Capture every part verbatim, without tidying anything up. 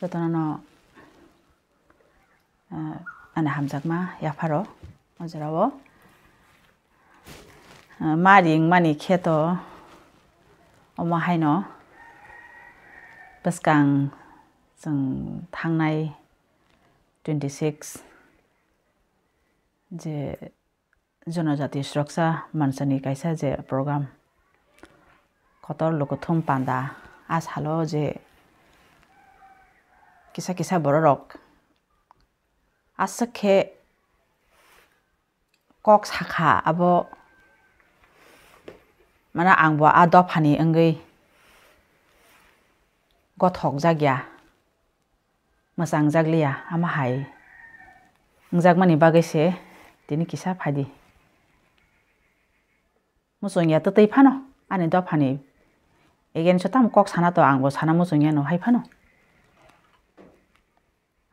Jotono, ah, ani hamjakma yapharo o jorao. Ah, ma ringmani khe to omo haino bwskang chwng thangnai twenty six je Jonojati Sroksa Manchani kaisa je program, Kotor Lukuthum Panda, a salo je kisa kisa bororok aswk khe kok sakha, abo, mane, ang bo a dophani wngwi gothok jakya. Mwchang jakliya, ama hai wngjakmani bagwi se tini kisa phaidi. Muchungya twtwi phano ani dophani against o tamo kok sana to, ang bo sana muchungya no hai phano.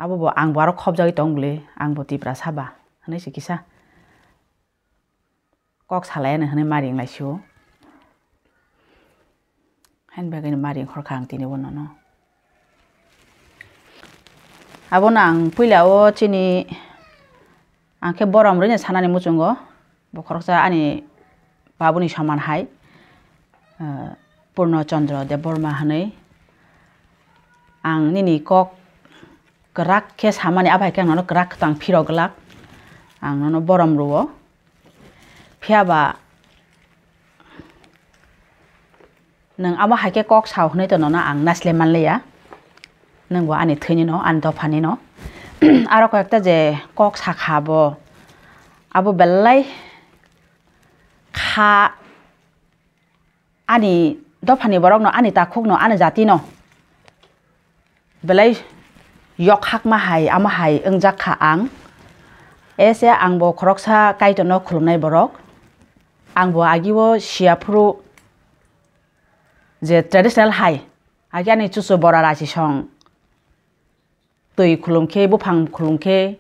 Abo bo ang bo aro khopjagwi tong bwle, ang bo Tiprasa ba hwnwi se kisa kok salai ano hwnwi ma ring lai sio. Hain bagwi ma ring khorkha ang tini bono no. Abono ang puila o chini ang khe borom rwino sanani muchungo, bo khoroksa ani babuni soman hai, eh, Purno Chandra Debbarma hwnwi. Ang nini kok kwrak khe samani, abo hai khe ang nono kwrak khe tang phirok glak, ang nono borom rwo. Phiya ba nwng abo hai khe kok sao hwnwi to nono ang naisle manliya. Nwng bo ani thwini no, ani dophani no. Aro koi ekta je kok sakha bo, abo belai kha ani dophani borok no, ani takhuk no, ani jati no belai yokhakma hai, ama hai wngjak kha ang. Ese ang bo khoroksa Kaitor no khulumnai borok. Ang bo agi o siya phuru je traditional hai, agi ani chuchu bora rachi song, twi khulum khe, buphang khulum khe,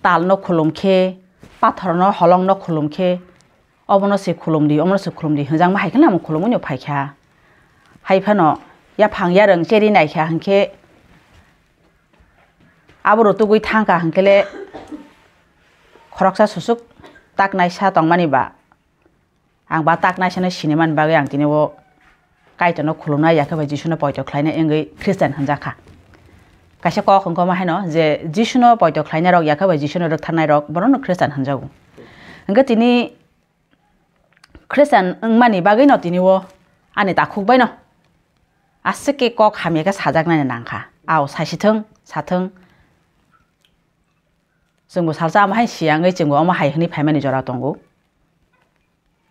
tal no khulum khe, pathor no, holong no khulum khe, obono se khulum di, omono se khulum di hwnjakma hai khe no ang khulumwi no phai kha. Hai phano yaphang yarwng cheri nai kha hwn khe abo rutugwi thang kha hwn khe le khoroksa susuk tak naisa tong mani ba. Ang ba tak naisano sini man bagwi ang tini o Kaitorno khulumnai, yakhe bai Jisuno poito khlainai wngwi Christian hwnjak kha. Kaisa kok hwnkhe ma haino je Jisuno poito khlainai rok, yakhe bai Jisuno rwktharnai rok, borokno Christian hwnjago. Hwnkhe tini Christian wngmani bagwino tini o ani takhuk baino aswk khe kok hamya khe sajaknani nang kha. Ao, saisithwng, sathwng. Chwngbo salsa omo hai siyangwi chwngbo omo hai hwnwi phaimani jora tongo.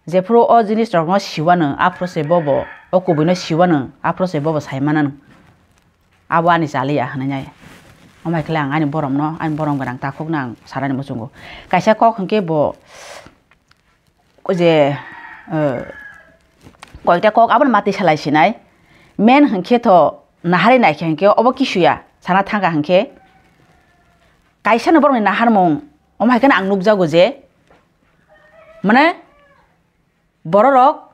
Jephuru o jinisrokno siwano, aphuru se bobo, o kubuino siwano, aphuru se bobo saimanano. Abo ani chaliya hwnwi nai. Omo hai khe ang ani boromno, ani borom gwnang takhukno ang sanani muchungo. Kaisa kok hwnkhe bo, o je, eh, koita kok abono mati salai sinai. Men hwnkhe to nahari naikhe hwnkhe obo kisuya sana thangkha hwnkhe. Kaisano borokni naharmung, omo hai kheno ang nukjago je, mane, bororok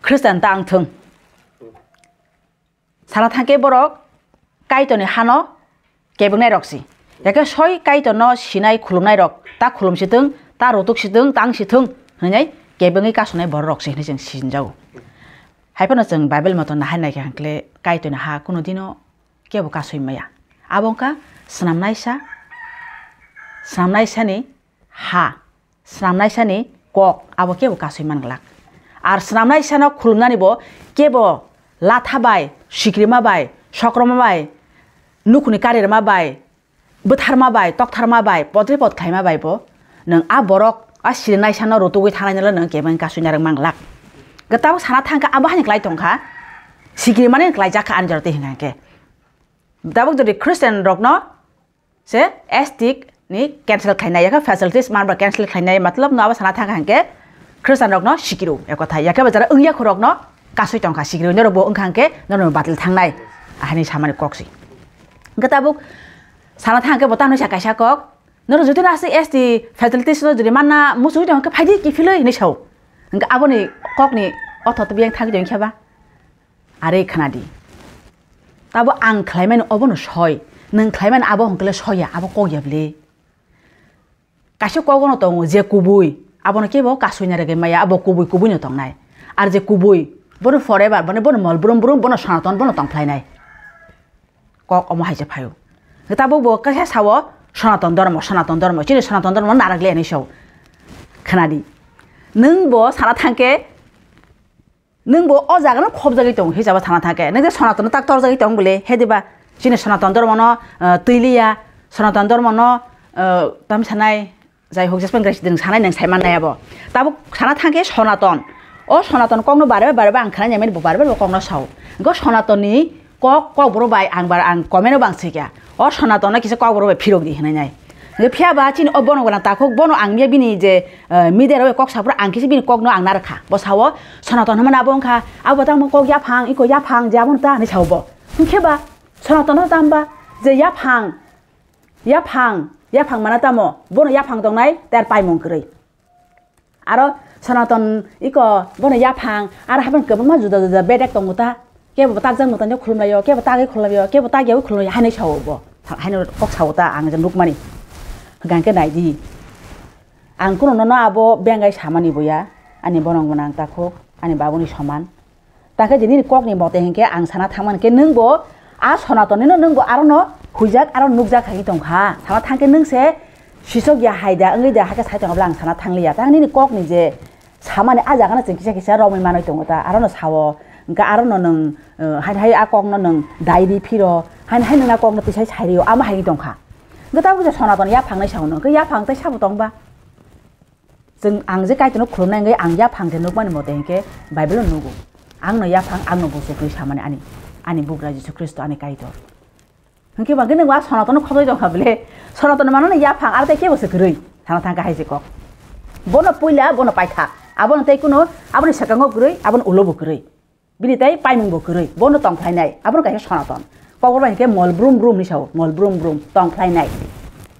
Christian ta wngthwng. Sana thangkhe borok Kaitorni hano kebengnairok si. Yakhe soi Kaitorno sinai khulumnairok ta khulumsithwng, ta rutuksithwng, ta wngsithwng hwnwi kebengwi kasonai bororok si hwnwi chwng sinjago. Hai phano chwng Bible moto nahai naikha hwnkhe Kaitorni ha kuno dino kebo kasui maya. Abo wngkha swnamnaisa, swnamnaisani ha, swnamnaisani kok, abo kebo kasui man glak. Ar swnamnaisano khulumnani bo kebo latha bai, sikrima bai, sokroma bai, nukhuni karirma bai, bwtharma bai, toktharma bai, podre pod khlaima bai bo nwng a borok, a sirinaisano rutugwi thangnainalo nwng kebeng kasui narwk man glak. Gw tabuk sana thangkha, abo haino klai tongkha, sikrimani klai jakha ani jora twi hwnkha hwnkhe. Tabuk jodi Christian rokno se S T ni cancel khlainai, yakhe facilities manba cancel khlainai, matlab no abo sana thangkha hwnkhe Christian rokno sikiro, ekotha, yakhe bo jara wngya khorokno kasui tongkha sikiro, norok bo wngkha hwnkhe norok batil thangnai, ahani samani kok si. Hwnkhe tabuk sana thangkhe bo tamni sa kaisa kok, norok jotono aswk S T facilities no jodi manna muchungwi tongkhe phaidi kiphilwi hinwi sao. Hwnkhe aboni kokni otho to biyang thangwi tongkhe ba. Are khna di. Tabo ang khlaimani obono soi, nwng khlaimani abo hwnkhe le soya, abo kok ya bwle. Kaisa kok no tongo je kubui, abono kebo kasui na rwgwi maya, abo kubui kubui no tongnai. Ar je kubui, bono forever, bono, bono mol brum brum, bono sonaton, bono tongphlainai. Kok omo hai se phaio. Tabuk bo kaisa sao, Sanatan Dharma, Sanatan Dharma, chini Sanatan Dharma narak le hinwi sao. Khna di. Nwng bo sana thang khe, nwng bo o jaga no khobjagwi tong, hisaba sana thang khe. Nwng je Sanatan no tak torjagwi tong bole, he diba? Chini Sanatan Dharma no, eh, twi liya, Sanatan Dharma no, eh, tam sanai, Jai hok, jespan grai sideng sanai nang sai mannai abo. Tabuk sana thang khe Sonaton. O Sonaton kokno bare bare ang khnai nai mani bo bare bare kokno sao. Go Sonaton ni kok, kok boro bai ang bar ang comment o bang sikya. O Sonaton no kisa kok boro bai phirok di hinai nai. Nge phiya ba chini o bono gana takhuk bono ang miya bini je, eh, media rok kok sapro ang kisa bini kok no ang narkha. Bo sao Sonaton hwnmani abo wngkha abo tang kok yaphang iko yaphang je abo ta hinai sao bo. Hwnkhe ba Sonaton no tamba je yaphang Yaphang, yaphang mana tamo? Bono yaphang tongnai, ter paimung kwrwi. Aro Sonaton iko bono yaphang, aro haphang kwbangma juda juda bedek tongo ta. Kebo takjak mwtangno khulumlaio, kebo tagwi khulumlaio, kebo tagyawi khulumlaio, haino sao bo. Haino kok sao ta ang je nukmani. Hwnkhe naidi. Ang kuno nono abo bengai samani boya, ani borok gwnang takhuk, ani babuni soman. Takhe je nini kokni mote hinkhe ang sana thangmani khe nwng bo a Sonatonino nwng bo arono huijak aro nukjak hai tongkha. Sana thangkhe nwng se sisok ya hai da wngwi da hakhe sai tongkha bwle ang sana thangliya. Tang nini kokni je samani a jagano chwng kisa kisa romwi manwi tongo ta arono sao. Hwnkhe arono nwng, eh, hai hai a kokno nwng dai ri phiro, hai hai nwng a kokno twisai sai rio, amo hai tongkha. Hwnkhe tabuk je Sonaton yaphang nai sao no, hwnkhe yaphang tei sabo tongba? Chwng ang je Kaitorno khulumnai wngwi ang yaphang je nukmani mote hinkhe Bible-o nugo. Angno yaphang, angno buchukgwi samani ani, ani bugra Jisu Khristo ani Kaitor. Hinkhe ba gwnang ba Sonatonno khobjagwi tongkha bwle. Sonatonno manano yaphang, aro tei kebo se kwrwi. Sana thangkha hai se kok. Bono puila, bono paithak. Abono tei kuno, aboni swkango kwrwi, aboni ulo bo kwrwi. Bini tei paimung bo kwrwi, bono tongphlainai, abono kaisa Sonaton. Kokborok bai hwnkhe mol brum brum hinwi sao, mol brum brum, tongphlainai.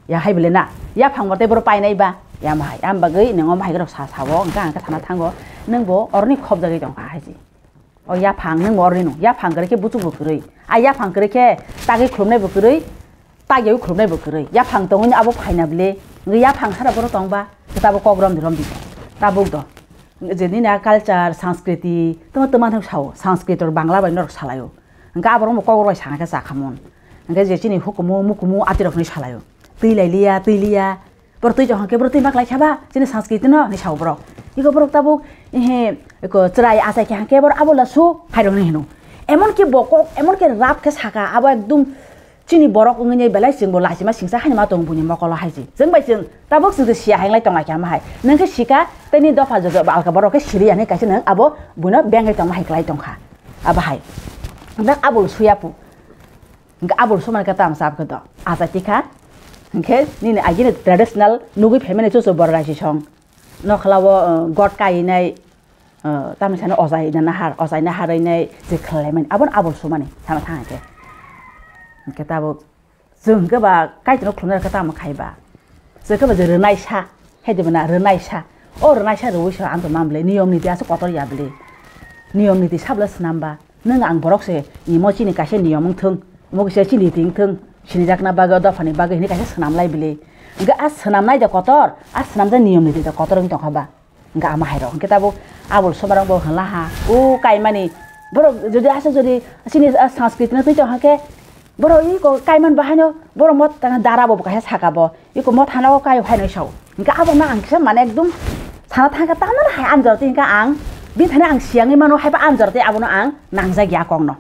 Ya hai bwle na, yaphang bo tei boro painai ba, ya mahai, am bagwi nwng omo hai rok sa sao, hwnkhe ang khe sana thango, nwng bo oroni khobjagwi tongkha hai se. O yaphang, nwng bo oroni nung, yaphang kwrwi khe buchuk bo kwrwi. A yaphang kwrwi khe tagwi khulumnai bo kwrwi, tagyawi khulumnai bo kwrwi. Yaphang tongwini abo phaina bwle. Wngwi yaphang sara borok tongba. Tabuk kok romdi romdi. Tabuk do. Je nini a culture, sanskriti, tamo tama thang sao. Sanskriti rok Bangla bai norok salaio. Hwnkhe aborok bo kok rok bai sana khe chakhamon. Hwnkhe je chini hukumu, mukumu, atirok hinwi salaio. Twi lai liya, twi liya. Borok twi chok hwnkhe borok twi maklai kha ba, chini sanskriti no, hinwi sao borok. Iko borok tabuk, ehe, iko chwrai achai khe hwnkhe borok abo la su, hai rok hinwi hino. Emon ki bo kok, emon ki rap khe saka, abo ekdum chini borok wngwi belai chwng bo lachima singsa haino ma tongo buini mokolo hai se. Chwng bai chwng tabuk chwng se siya hai wng lai tong lai kha ma hai. Nwng khe sika, tei ni dopha jojo ba alka borok khe siri ya hinwi kaisa nwng abo buino beng hai tong ma hai kwlai tong kha. Abo hai. Nwng abo suya pu. Hwnkhe aboni somani khe tamo chap khe do. Achai tikha. Hwnkhe nini agini traditional nugui phaimani chuchu boro raisi song. Nokhlao, uh, god kainai, uh, tamni sani ojai na nahar, ojai nahar rinai je khlailaimani. Aboni aboni somani sana thang khe. Hwnkhe tabuk chwng hwnkhe ba Kaitorno khulumnai khe tamo khai ba. Chwng khe ba je rwnaisa. Hai de bana rwnaisa. O rwnaisa rwui sa ang to mam le niyom niti asa kotor ya bwle. Niyom niti sabla swnam ba. Nwng ang borok se imo chini kaisa niyom wng thung, omo kisa chini riti wng thung, sinijakna bagwi o dophani bagwi hinwi kaisa swnam lai bwle. Hwnkhe a swnamnai de kotor, a swnamjak niyom niti de kotor wng tongkha ba. Hwnkhe ama hai rok hwnkhe tabuk abol somarok bo hwnla ha, o kaimani borok jodi aswk jodi chini, ah, sanskrit no twi tong hwnkhe borok iko kaiman bahaino borok mo tang dara bo kaisa saka bo. Iko mo thana o kayo haino sao. Hingke abo na ang kisa mane ekdum sana thangka tamar hai anjor te hingke ang bini thani ang siyangwi mano haiba anjor te abono ang nangjak ya kokno.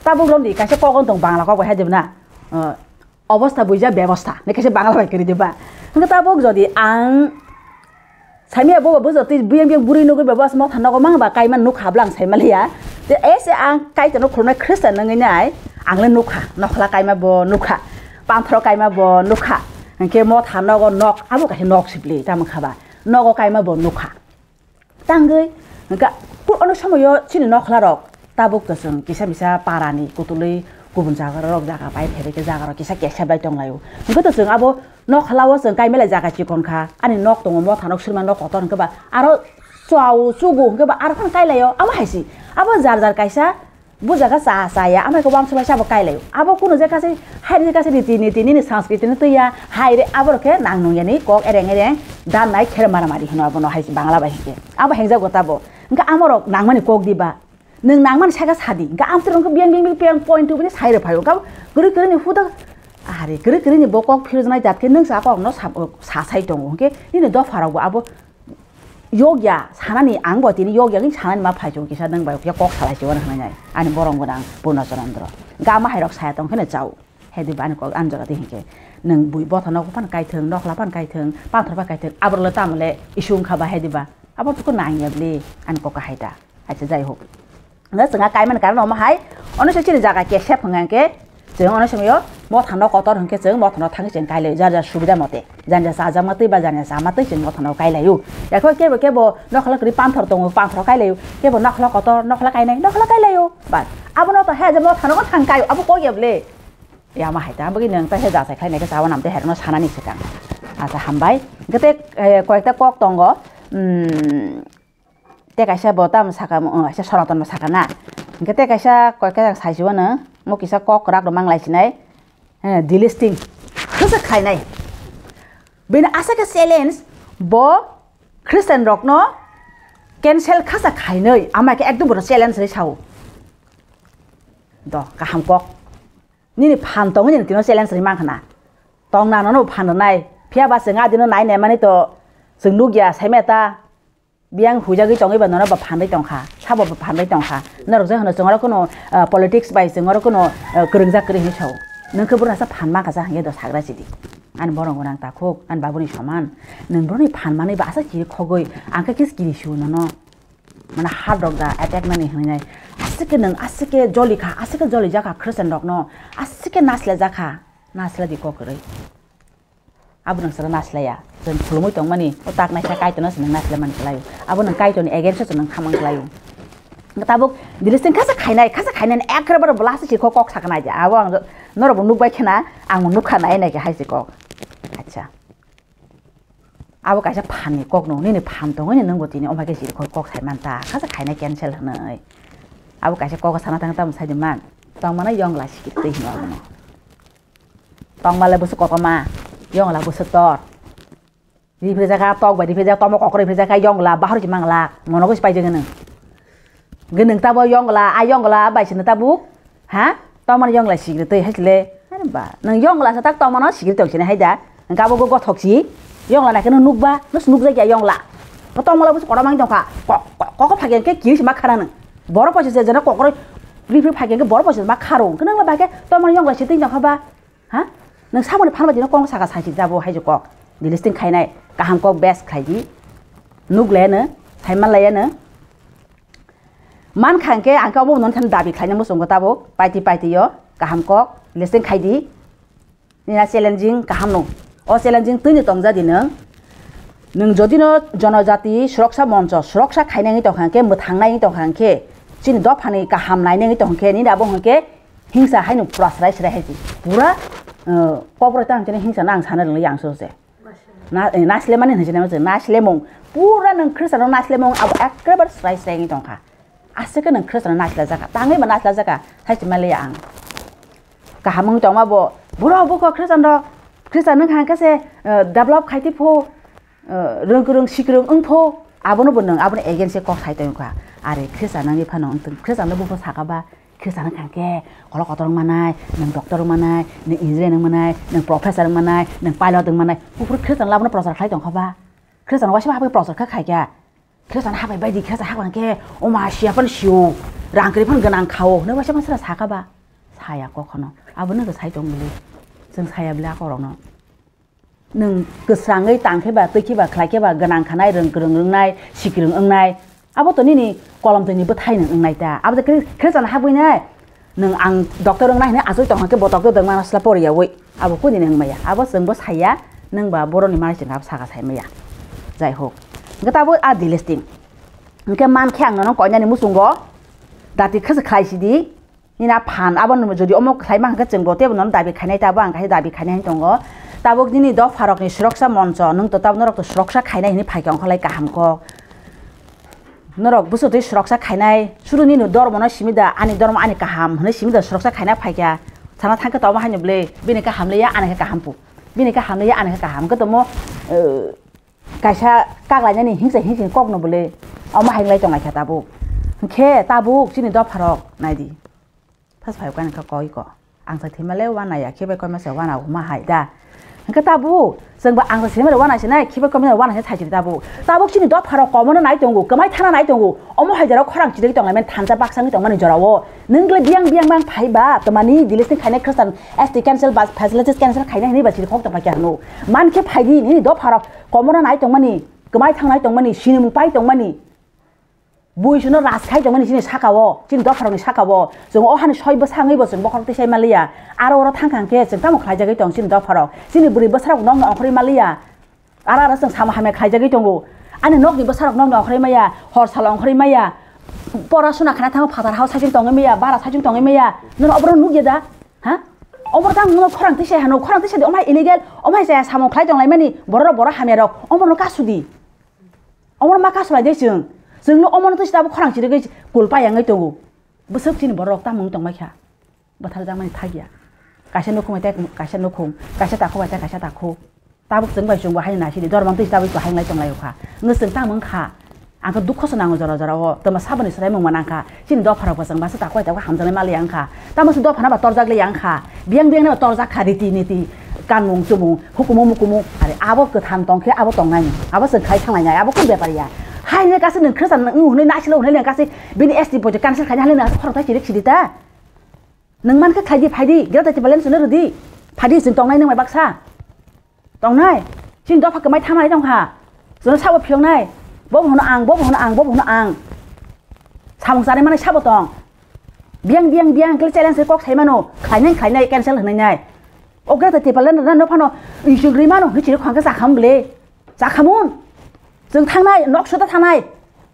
Tabuk romdi kaisa kok wng tong bangla kok bai hai de na, eh, obosta buija bebosta ne kaisa bangla bai kwrwi de ba. Hingke tabuk jodi ang saimya bo bo jodi biyang biyang buri nugwi bebas mo thana ko mang ba kaiman nuk habla ang saimaliya. Te ese ang kaitorno khulumnai Khristan nangwi nai ang le nukha nokhla kaima bo nukha. Panthoro kaima bo nukha. Hingke motha nogo nok, abo kaisa nok sibli, tamo kha ba? Nogo kaima bo nukha. Tangwi, hingke, ku-, ono somoyo chini nokhla rok, tabuk to chwng kisa misa parani kutulwi kubun jaga rok jaga pai phaibai khe jaga rok kisa kesep lai tong laio. Hingke to chwng abo nokhla o chwng kaimai lai jaga chikon kha. Ani nok tongo, motha nok, sirma nok kotor hingke ba aro chwao chugo hingke ba aro phano kai laio. Abo hai si, abo jar jar kaisa Bujaga cha cha ya, amai ko bamswlai sabo kailaio. Abo kuno je kachi, hai je kachi riti niti nini sanskriti ni twiya, hai re abo khe nang nung yani kok ereng ereng dan nai kher mara mari hino abo no hai Bangla bai hike. Abo hengjago tabo. Hingke amorok nangmani kok diba. Nwng nangmani saka sadi. Hingke amtwrwng khe biyang biyang biyang point two bini sai rwphaio. Hingke kwrwi kwrwi ni huda, ari kwrwi kwrwi ni bo kok phirjnai jat khe nwng sa kok no sa, sa sai tongo. Hingke nini dopha rok bo abo yokya sanani ang bo tini yokya gini sanani ma phai chong kisa nwng bai kok salai se wani hwnai ani borong gwnang Purna Chandra. Hingke ama hai rok saya tong kheno chao. Hediba ani kok ani jaga de hinkhe nwng bui botha nogo phan kaithwng, nokhla phan kaithwng, panthor phan kaithwng, aborok le tamo le issue wngkha ba hediba? Abo toko nangya bli ani kok kahai da. Acha jai hok. Nga chwngha kaimani karon omo hai, ono se chini jaga kesep hwnga hinkhe chwng ono somyo motha no kotor hinkhe chwng motha no thangwi chwng kailai jar jar subida mote. Janja chajakma twi ba janja chama twi chwng motha no kailaio. Yakho kebo kebo nokhla kwrwi panthor tongo, panthor kailaio. Kebo nokhla kotor, nokhla kainai, nokhla kailaio. Bas, abono to he je motha no thang kaio, abo kok ya bli? Ya ma hai ta, bagwi nwng ta he jasai khlainai khe chawa nam tei hai rokno sanani swkang. Acha hambai. Hwnkhe tei, eh, koyekta kok tongo. Hmm, tei kaisa bo tamo saka, oh, kaisa Sonaton bo saka na. Hwnkhe tei kaisa koyekta jang saisio no, mo kisa kok kwrak rok manglai sinai. Eh, delisting. Khasa khlainai. Bini aswk khe challenge bo Christian rokno cancel khasa khainai. Ama khe ekdom bono challenge ri sao. Do, kaham kok. Nini phan tongwi nini tino challenge ri mankha na. Tong na nono phan rwnai. Phiya ba chwng adino nai nai mani to chwng nukya saimaya ta. Biyang huijagwi tongwi ba nono ba phan ri tongkha. Sabo ba phan ri tongkha. Norok je hwno chwng oro kuno, ah, politics bai chwng oro kuno, ah, kwrwngjak kwrwi hinwi sao. Nwng khe bwrwsa phan mankha sa hwnkhe do sagra sidi. Ani borok gwnang takhuk, ani babuni soman. Nwng bwrwni phan manwi ba aswk kiri khogwi, ang khe kis kiri su nono. Mane heart rok da attack nani hinwi nai. Aswk khe nwng, aswk khe joli kha, aswk khe joli jakha Christian rokno, aswk khe naslai jakha, naslai di kok kwrwi. Abo nwng sara naslaiya, chwng khulumwi tongmani, o tak naisla Kaitorno se nwng naslaimani kwlaio. Abo nwng Kaitorni against o se nwng khamang kwlaio. Tabuk delisting khasa khainai, khasa khainai ekrabare bwlasa sikho kok saknai de. Abo ang norokbo nukbai khena, ang nukha nai nai khe hai se kok. Acha. Abo kaisa phan ni kok no, nini phan tongwi ni nwngbo tini omha khe siri kok sai manta, khasa khaina cancel hwnwi. Abo kaisa kok sana thang tamo sai di man, tongmana yongla sikit twi hino abono. Tongmale busu kokoma, yongla busu tor. Ripre jaka tok bai ripre jaka tomo kokore ripre jaka yongla bahar si mangla, mono khe pai jeng nwng. Gwnang tabo yongla, a yongla bai sino tabuk. Ha? Tongmani yongla sigri twi haisle. Are ba, nang yongla sa tak tongmano sigri tong sini haida. Gabo go gothok si. Yongla na keno nukba, nus nukja ya yongla. Bo tongmala bus koramang tongkha. Kok, kok, kok phageng ke kiri sima khara nang. Boro poisa se jana kokro. Ripri phageng ke boro poisa ma kharo. Kenang la ba ke tongmani yongla si twi tongkha ba. Ha? Nang saboni phan ba dino kong saka sai si jabo haije kok. Dilisting khainai. Kaham kok best khlai di. Nuk le no. Sai man la ya no. Man kha hwnkhe ang khe obo nono thani dabi khlaina muchungo tabuk, paiti paiti o, kaham kok, lesson khai di. Nina challenging kaham no. O challenging twini tongja di nwng. Nwng jodi no jonojati suroksa moncho, suroksa khaina wngwi tongkha hwnkhe, mwthangnai wngwi tongkha hwnkhe, chini dophani kaham naina wngwi tongkha hwnkhe, nini abo hwnkhe hingsa haino pura srai srai hai di. Pura, uh, kobroi ta hwnkhe hingsa no ang sana rwngli yang so se. Na, eh, naslemani hinwi sinai mase, naslemung. Pura nwng Khristiano naslemung, abo ekkebare srai srai wngwi tongkha. Aswk khe nwng Khristiano naslajak kha. Tangwi ba naslajak kha, hai se maliya ang. Kaham wngwi tongma bo, borok bukho Khristiano, Khristian wngkha hwnkhe se, eh, develop khai twi pho, eh, rwng kwrwng sikrwng wng pho, abono bo nwng aboni against khe kok sai tongkha. Are Khristian wngwi phano wng tong, Khristianno bupho saka ba, Khristian wngkha hwnkhe, kolok kotor wngmanai, nwng doctor wngmanai, nwng engineer wngmanai, nwng professor wngmanai, nwng pilot wngmanai, buphuru Khristian labono prochar khlai tongkha ba? Khristian waisa habai prochar kha khaikha. Khristian habai baidi Khristian hakha hwnkhe, oma siya phano sio, rang kwrwi phano gwnang khao, hwnwi waisa phano sra sakha ba? Saya kokhono. Abo nwng sai tong bwlwi. Chwng saya bwlwi akorokno. Nwng kwsrangwi tang khe ba, twi khe ba, khlai khe ba, gwnang khanai, rwng kwrwng wngnai, sikrwng wngnai. Abo to nini kolom twi ni bwthai nwng wngnai ta. Abo to Khri-, Khristian habwi nai. Nwng ang doctor wngnai hwnwi achuk tong khe bo doctor dwngma sla poriyawi. Abo kuni nwng maya. Abo chwng bo saya, nwng ba boroni manwi chwng abo saka sai maya. Jai hok. Hwnkhe tabuk a dilisting. Hwnkhe man khe ang nono koinani muchungo. Dati khasa khlai sidi. Nini a phan, abo no jodi omo khlai mankha khe chwng bo teibo nono dabi khainai, tabo ang kaisa dabi khainai hinwi tongo. Tabuk nini dopha rokni suroksa moncho, nwng to tabuk norok to suroksa khainai hinwi phaikha ongkha lai kaham kok. Norok bwswk twi swroksa khainai, suru nini dormo no simi da, ani dormo ani kaham hwnwi simi da, swroksa khaina phaikha, sana thangkhe tongma haino bwle, bini khe hamliya, ani khe kaham pu, bini khe hamliya, ani khe kaham, hwnkhe tongmo, eh, kaisa kaglainani hingsa hingsini kokno bwle, omo hainglai tonglaikha tabuk, hwnkhe tabuk chini dopharok naidi. First five kani kha koi ko. Ang sa thima le wana ya, khibai koi masa wana ma hai da. Hingke tabu, sengba ang sa thima le wana sinai, khibai koi masa wana sinai thai tabuk. Tabuk chini dopharok komono nai tongo, kwmai thana nai tongo. Omo hai jora khorang chidai tong laimani thansa baksa wngwi tongmani jorao. Nung le biang biang bang phai ba, tomani dilis ni khainai khristan S T cancel ba facilities cancel khainai hinui ba chiri khok tong kha hanu. Man khe phai di, nini dopharok komono nai tongmani, kwmai thang nai tongmani, sinimung pai tongmani. Bui chwngno ras khai tongmani chini saka-o, chini dopharokni saka-o. Chwng o hani soi bwsangwi bo chwng bokhorok tisai manliya. Aro oro thang kha hwnkhe chwng tamo khlaijagwi tong chini dopharok. Chini bwrwi bwsarok nokno ongkhorwi manliya. Aro aro chwng samo hamya khlaijagwi tongo. Ani nokni bwsarok nokno ongkhorwi maya, hor salo ongkhorwi maya. Pora suna khana thango phatar hao saichung tongwi maya, bara saichung tongwi maya. Nono oborok nukya da? Ha? Oborok tang nono khorang tisai hano, khorang tisai di omhai illegal, omhai chaya samung khlai tong laimani, borok borok hamya rok, oborok kasudi. Omono ma kasolai de chwng. Chwngno omono twi tabuk khorang chirigwi kul payangwi tongo. Bwswk chini borok tamo wng tongmai kha. Bwtharjakmani thakya. Kaisa nukhung bai tei kaisa nukhung, kaisa takhuk bai tei kaisa takhuk. Tabuk chwng bai chwngbo haino naisidi dormang twi tabuk bo hainglai tonglaio kha. Wngwi chwng tamo wng kha. Ang khe dukho se nango jora jora o. Tamo saboni swraimung ma nang kha. Chini dopharok bo chwng masa takhuk bai takhuk hamjaknai maliya wng kha. Tamo se dophano ba torjak liya wng kha. Biyang biyang no torjak kha riti niti. Kanmung chumung, hukumu mukumu, are abo kwthang tong khe abo tong nai, abo chwng khai thang nai, abo kung bepar ya. Hai ne kasi nwng khristan nwng hwnwi naisilo hwnwi le kasi bini S T bo je cancel khai hwnwi khorok thai chirik sidi ta. Nwng man khe khai di, phai di, Greater Tipraland chwngno rw di. Phai di, chwng tong nai nwng bai baksa. Tong nai. Chini dopha kwmai thang nai tong kha. Chwngno sabo phiyok nai. Bo bo hwno ang, bo bo hwno ang, bo bo hwno ang. Samung chanai manai sabo tong. Biyang biyang biyang kle challenge kok sai mano. Khlai nai, khlai nai, cancel hwnwi nai. O Greater Tipraland rwna no phano isuk rwi mano, hwnwi chiri khwang khe chakhamun bwle. Chakhamun. Chwng thangnai, nok suda thangnai.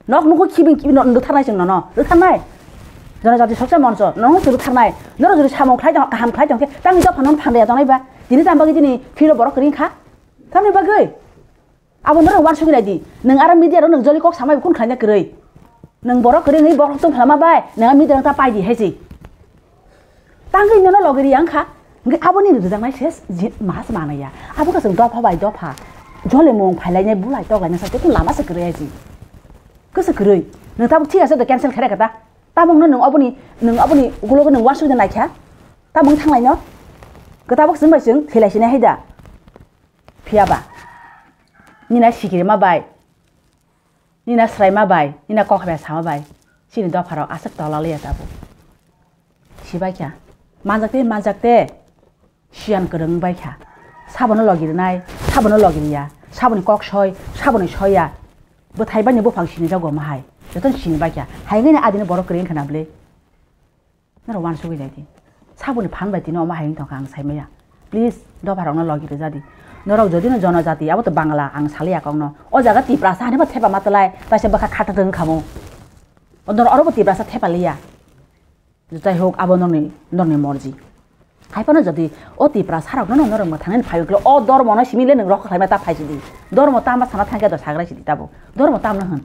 Nok nukho khibing khibing nok rwtharnai chwng nono. Rwtharnai. Jona jati soksa moncho, nono chwng rwtharnai. Norok jodi samung khlai tong, kaham khlai tong khe, tangni dopha nono phan ya tongnai ba. Tini tang bagwi tini phiro borok kwrwi kha. Tamni bagwi? Abo norok uansugwi nai di. Nwng aro media rok nwng joli kok samai bo kun khlaina kwrwi. Nwng borok kwrwi wngwi borok tong phlama bai, nwng media rok ta pai di hai se. Tangwi nono logi ri ang kha. Hwnkhe aboni rwjaknai se je mas manaya. Abo khe chwng dopha bai dopha. Jole mung phailainai bulai toklainai sa tei kun lama se kwrwi hai se. Khe se kwrwi. Nwng tabuk thik ase to cancel khere khe ta. Tabuk no nwng aboni, nwng aboni ugulogo nwng uansugwi nai kha. Tabuk thanglaino. Khe tabuk chwng bai chwng thilai sinai hai da. Phiya ba, nina sikirima bai, nina swraima bai, nina kok hamya sama bai, chini dopharok aswk tola liya tabuk. Sibai kha, manjak te, manjak te, siyan kwrwng bai kha. Sabono logi rwnai, sabono logi riya, saboni kok soi, saboni soya. Bwthai bani buphang sinijago omo hai, jotono sini bai kha. Hai wngwi adini borok kwrwi wngkha na bwle? Norok uansugwi lai di. Saboni phan bai tini omo hai wng tongkha ang sai maya. Please, dopharokno logi rwja di. Norok jodi no jonojati, abo to Bangla, ang saliya kokno. O jaga Tiprasa hinwi bo thepa ma twlai, taisa bwkha khathak wng kha mo. O norok oro bo Tiprasa thepa liya. Jai hok, abo norni, norni morji. Hai phano jodi o Tiprasa rokno no norok mwthangwi phai wngkhe, o dormo no simi le nwng rokha khlaima ta phai sidi. Dormo tama sana thangkhe do sagrai sidi tabo. Dormo tamno hwn.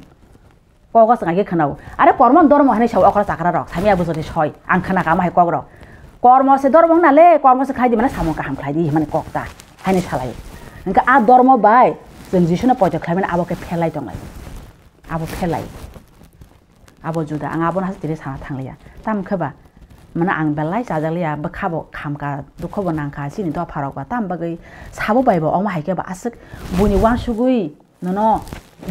Kogo swngai khe khwnao. Are kormo dormo hinwi sao okra chakra rok. Sami abo jodi soi. Ang khna kha ma hai kok rok. Kormo se dormo hwna le, kormo se khlai di mane samung kaham khlai di himani kok ta. Haini salai. Hwnkhe a dormo bai chwng Jisuno poito khlai mani abo khe phelai tonglai. Abo phelai. Abo juda. Ang abono hasteni sana thangliya. Tam khe ba? Mane ang belai chajakliya. Bwkha bo khamkha, dukho bo nangkha. Chini dopha rok ba tam bagwi sabo bai bo omo hai khe ba aswk buini uansugwi. Nono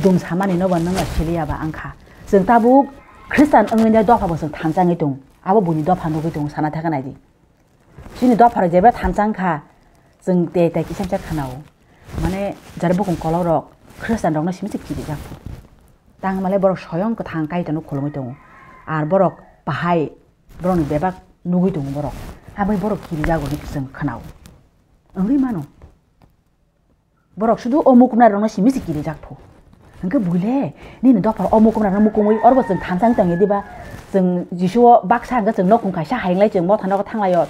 dum samani nobo nwng siliya ba wngkha. Chwng tabuk Khristan wngwi nai dopha bo chwng thansa wngwi tongo. Abo buini dopha nugwi tongo, sana thaka nai di. Chini dopha rok jeba thansa wngkha, chwng tei tei kisa kisa khwnao. Mane jara bukung kolok rok Khristan rokno simi se kirijak. Tang male borok soyong kwthang Kaitorno khulumwi tongo. Ar borok bahai borokni bebak nugwi tongo borok. Aboni borok kirijago hinwi chwng khwnao. Wngwi mano. Borok sudu o mukumnai rokno simi se kirijak pho. Hwnkhe buile, nini dopha o mukumrano mukumwi, orbo chwng thansa wng tongya diba? Chwng Jisu o baksa hwnkhe chwng nokung kaisa hainglai, chwng motha nogo thanglaio,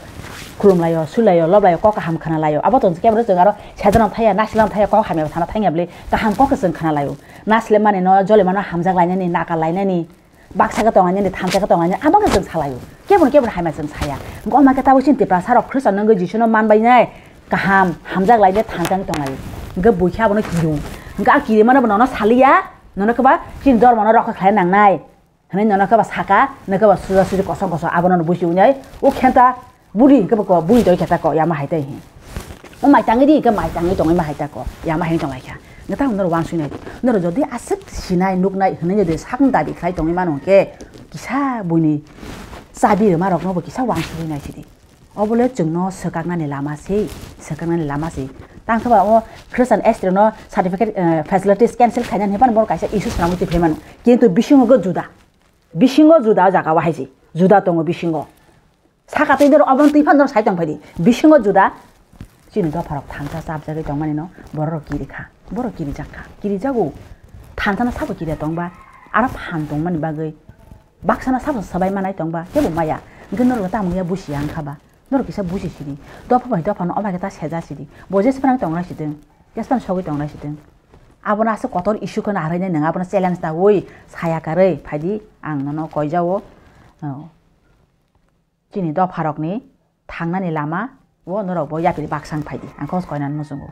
khulumlaio, suilaio, loblaio, kok kaham khnalaio. Abo chwng kebra chwng aro sejano thaya, nasilano thaya, kok hamya thana thangya bwle, kaham kok chwng khnalaio. Nasle mani no, jole mano hamjak lainani, naka lainani, baksa khe tonglainani, thansa khe tonglainani, abo khe chwng salaio. Kebra kebra hamya chwng saya. Hwnkhe o ma khe tabuk chini Tiprasa rok Khristo nangwi Jisu no manbainai, kaham, hamjak lainai, thansa wng tonglaio. Hwnkhe buikhe abono kiru. Hwnkhe a kirimano bo nono saliya, nono khe ba chini dormono rokha khlai nangnai. Hwnwi nono khe ba saka, nono khe ba suja suji kosong kosong abono no buisi wngnai. O khenta budi hwnkhe bo ko budi toi kheta ko yama hai tai hi. O mai tangwi di hwnkhe mai tangwi tongwi ma hai ta ko yama hai tong lai kha. Hwnkhe tamo norok wansui nai di. Norok jodi aswk sinai nuknai hwnwi jodi sakni dabi khlai tongwi mano hwnkhe kisa buini chabi rwma rokno bo kisa wansui nai sidi. Obole chwngno swkaknani lama se, swkaknani lama se. Tang khe ba o Christian S T no certificate, eh, facilities cancel khainani hwnphano borok kaisa issue swnamwi twi phaimano. Kintu bisingo go juda. Bisingo juda o jaga o hai se. Juda tongo bisingo. Saka twi doro obo twi phano sai tong phaidi. Bisingo juda. Chini dopharok thansa chapjagwi tongmani no borok kiri kha. Borok kiri jak kha. Kiri jago. Thansa no sabo kiri tongba. Aro phan tongmani bagwi. Baksa no sabo sabai manai tongba. Kebo maya. Hwnkhe norok tamo ya busi ya wngkha ba. Norok kisa busi sidi. Dopha bai dopha no omo hai khe ta seja sidi. Bo jesa phano tongra siding. Jesa phano sogwi tongra siding. Abono aswk kotor issue kheno arai nai nwng abono challenge nawi saya karwi phaidi ang nono koijao. Oh. Chini dopharokni thangnani lama o norok bo yapri baksa wng phaidi. Ang kos koinani muchungo.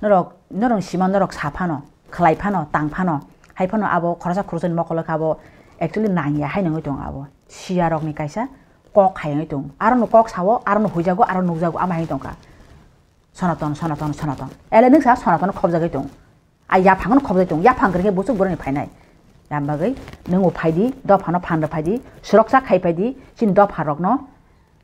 Norok, norok sima norok sa phano, khlai phano, tang phano, hai phano abo khoroksa khoroksa ni mokolo khe abo actually nangya hai nangwi tongo abo. Siya rokni kaisa kok hai wngwi tongo. Aro no kok sao, aro no huijago, aro nukjago, ama hai wngwi tongkha. Sonaton, Sonaton, Sonaton. Ele nwng sa Sonaton khobjagwi tong. A yaphang no khobjagwi tong. Yaphang kwrwngkhe buchuk boroni phainai. Yam bagwi nwng o phaidi, dophano phan rw phaidi, suroksa khai phaidi, chini dopha rokno,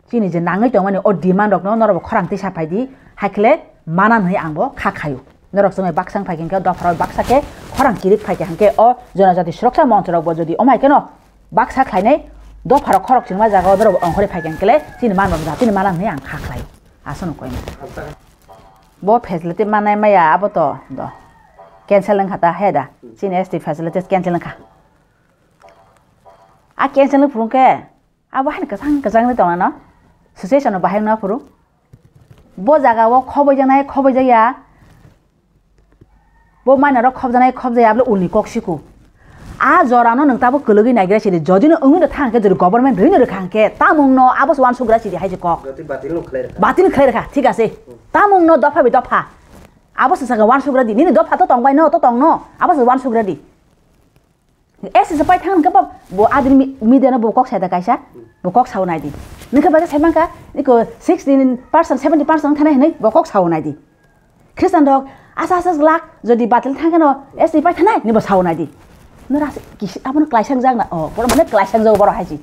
chini je nangwi tongmani o demand rokno norok bo khorang tisa phaidi, haikhle mana hwnwi ang bo kha khaio. Norok chwngwi baksa wng phaikhe hwnkhe dopha rok baksa khe khorang kirik phaikhe hwnkhe o jonojati suroksa moncho rok bo jodi omai kheno baksa khlainai dopha rok khorok chwngma jaga o norok bo ongkhorwi phaikhe hwnkhe chini manma jatini mana hwnwi ang kha khlaio. Aswkno koima. Bo facility manai maya abo to do. Cancel wngkha ta he da. Chini S T facilities cancel wngkha. A cancel wng phuru khe abo haino kwchang kwchang wngwi tongna no. Situation no bahai wngna phuru. Bo jaga o khoboi janai khoboi jaya. Bo maina rok khobjanai khobjaya abo ulni kok siko. A jora no nwng tabuk kwlwgwi naigra sidi. Jodi no wngwi no thang khe jodi government rwi no rwkha hwnkhe tamung no abo se uansugra sidi hai se kok. Jodi batil no khlai rwkha. Batil khlai rwkha, thik ase. Tamung no dopha bai dopha. Abo se saka uansugra di. Nini dopha to tong bai no, to tong no. Abo se uansugra di. S S pai thang khe bo, bo adini mi-, media no bo kok sai da kaisa. Bo kok sao nai di. Nini khe bai sai man kha, iko sixty percent, seventy percent thanai hinui bo kok sao nai di. Khristan rok asa asa glak jodi batil thang khe no S T pai thanai ni bo sao nai di. Nora kisi abono klaisang jak na, o, boro mane klaisang jak boro hai si.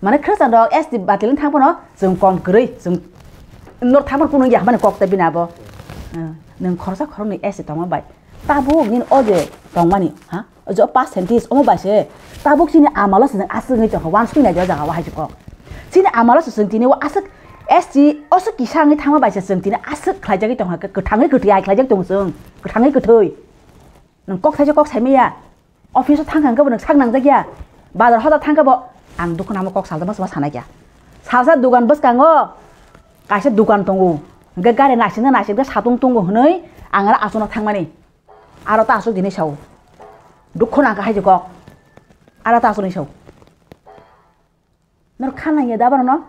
Mane Khristan rok S T batil thang phano chwng kom kwrwi, chwng nor thang phano ya mane kok ta bina bo. Eh, nwng khoroksa khoroknwi S T tongma bai. Tabuk nini o je tongmani, ha? O je percentage omo bai se tabuk chini amalo se chwng aswk wngwi tongkha, uansuk nai di o jaga o hai se kok. Chini amalo se chwng tini o aswk S T o se kisa wngwi thangma bai se chwng tini aswk khlaijagwi tongkha, kwthangwi kwthwi ai khlaijak tongo chwng, kwthangwi kwthwi. Nwng kok thaisa kok saimaya. Office o thang kha hwnkhe bo nwng sak nangjak ya. Bazar hoda thang khe bo ang dukhu namo kok saltama sama sanai kya. Salsa dugan bwskango kaisa dugan tongo. Hwnkhe gari naisingna naisingkhe satung tongo hwnwi ang aro achukno thangmani. Aro ta achuk dinwi sao. Dukhu nang kha hai je kok. Aro ta achukni sao. Nor khanang ya da bono no.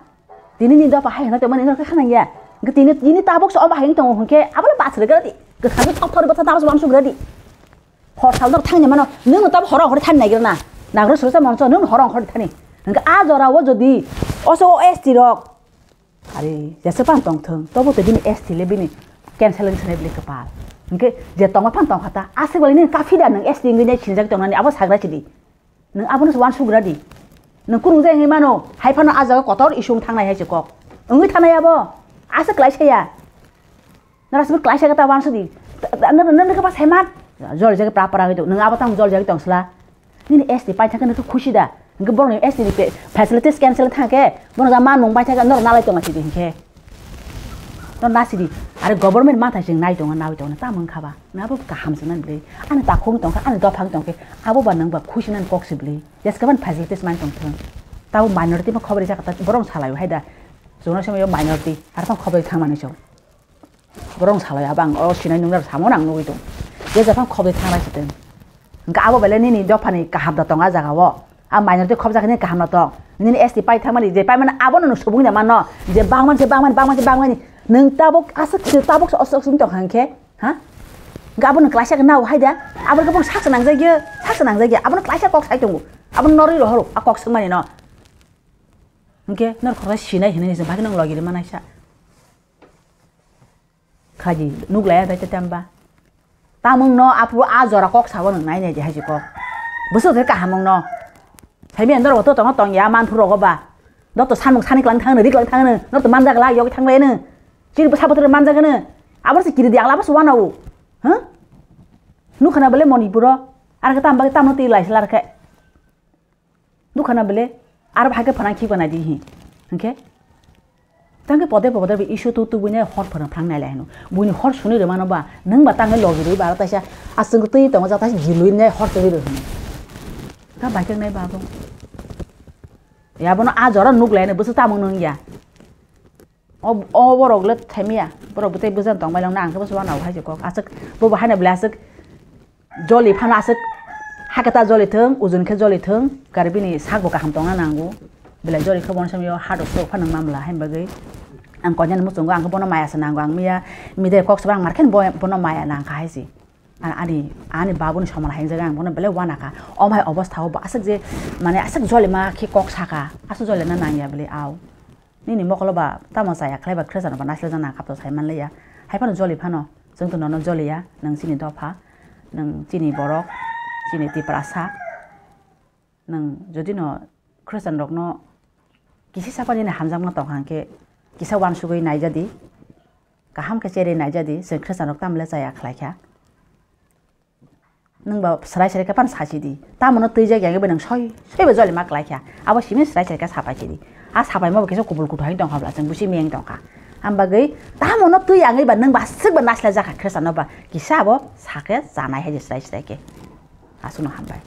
Tini ni dopha hai hwnwi tongmani nor khanang ya. Hwnkhe tini, tini tabuk se omo hai wng tongo hwnkhe abono bachre gra di. Kwthangwi thok thok bwsa tabuk se uansuk gra di. Hor sal nor thangni mano. Nwng tabuk horo hor thani naigra na. Nagro srwsa monso nwng horo hor thani. Hwnkhe a jora o jodi oso o S T rok. Ari jesa pan tong thung. Tobo to bini S T le bini cancel wng sanai bini kwpal. Hwnkhe je tongma phan tong kha ta. Aswk bali nini kaphi da nwng S T wngwi nai sinjak tongnani abo sagra sidi. Nwng abono se uansugra di. Nwng kurung jai wngwi mano, hai phano a jaga kotor issue wng thangnai hai se kok. Wngwi thanai abo. Aswk klai saya. Nara simi klai saya ta uansuk di. Ta, ta, nara, nara khe ba saiman. Jol jagwi pra pra wngwi tong. Nwng abo tang jol jagwi tong sla. Nini S T pai thangkhe nwng khe khusi da. Hwnkhe borokni S T ni pe-, facilities cancel thangkhe. Bono ja man mung pai thangkhe norok nalai tongma sidi hinkhe. No nasidi, are government mathai chwng nai tongo, nawi tongo, tamo wngkha ba? Nabo kaham se nang bwlwi. Ani takhuk tongkha, ani dophang tongkhe, abo ba nang ba khuisi nang kok se bwlwi. Jeskaban facilities man tongthwng. Tabo minority ma khobori jaka ta borong salai hai da. Jono somoi minority, ar tong khobori thang mani chwng. Borong salai abang o sinai nung nar samo nang nugwi tong. Je japhang khobori thang rai se tong. Hingke abo belai nini dophani kaham da tong a jaga o. A minority khobjak nini kaham da tong. Nini S T pai thangmani je paimani abono no subung da mano. Je bangmani je bangmani bangmani je bangmani. Nwng tabuk aswk se tabuk se oswk sung tong hangke. Ha? Hingke abono klaisa ke nao hai da. Abo ke bong saksa nangjak ye, saksa nangjak ye. Abono klaisa kok sai tongo. Abono norwi rohoro a kok sungmani no. Hingke nor khorok sinai hinui se bagi nang logi rimanaisa. Khaji nuklai ya dai tamba. Tamung no apu a jora kok sabo nang nai nai je haji kok. Busu ke kahamung no. Saimi andor oto tong tong ya man phuro go ba. Dok to samung sani klang thang ri klang thang no. Nor to manjak la yogi thang le no. Chini bwsa bwtwrwi manjak no. Abor se kiri di agla bwsa wana u. Huh? Nukhana bele Manipuro. Ar ke tamba ke tamno ti lai slar ke. Dukana bele aro hai khe phanang khikba nai di hi. Hingkhe tangkhe pode pode bo issue tu tubui nai hor phwrwng phrang nai lai hino. Buini hor suni rwmano ba nwng ba tangkhe logi rwi ba aro taisa aswk twi tongo jata jilui nai hor twi rw hino. Ta bai khe nai ba bo. Ya bono a jora nuk lai nai bwswk tamung nung ya. O, o borok le themia, borok bwtwi bwjan tong bai lang na, ang khe bwsa uanao hai se kok. Aswk, bo bo haino belai aswk joli phano aswk hakhe ta joli thung, ujun khe joli thung, kari bini sak bo kaham tongna nango. Belai joli khe bono somyo hado sok phano mamla hai bagwi. Ang konyani muchungo ang khe bono maya se nango, ang miya, midai kok sabo ang mar khe bo-, bono maya nang kha hai se. A-, ani, ani babuni somal hai jaga ang bono belai uana kha. Om hai obostha o bo aswk je, mane aswk joli ma khe kok saka, aswk joli na nang ya bele au. Nini mokolo ba tamo chaya khlai ba khrisano ba naisle jana kap to sai manliya. Hai phano joli phano, chwng to nono joliya, nwng chini dopha, nwng chini borok, chini Tiprasa. Nwng jodi no khristanrokno kisi sapa nini hamjakma tong kha hwnkhe kisa uansugui naijadi, kaham khe cherwi naijadi, chwng khristanrok tamle chaya khlai kha. Nwng ba srai srai khe phano sasi di. Tamono twijak yang bai nwng soi soi bai jolima klai kha. Abo simi srai srai khe sapai si di. A sapaima bo kisa kubul kuthai tong kha bla chwng busi meng tong kha. Am bagwi tamono twi yang bai nwng ba swk ba naisla jak kha khristanno ba kisa abo sakhe chanai hai di srai srai khe. Aswkno hambai.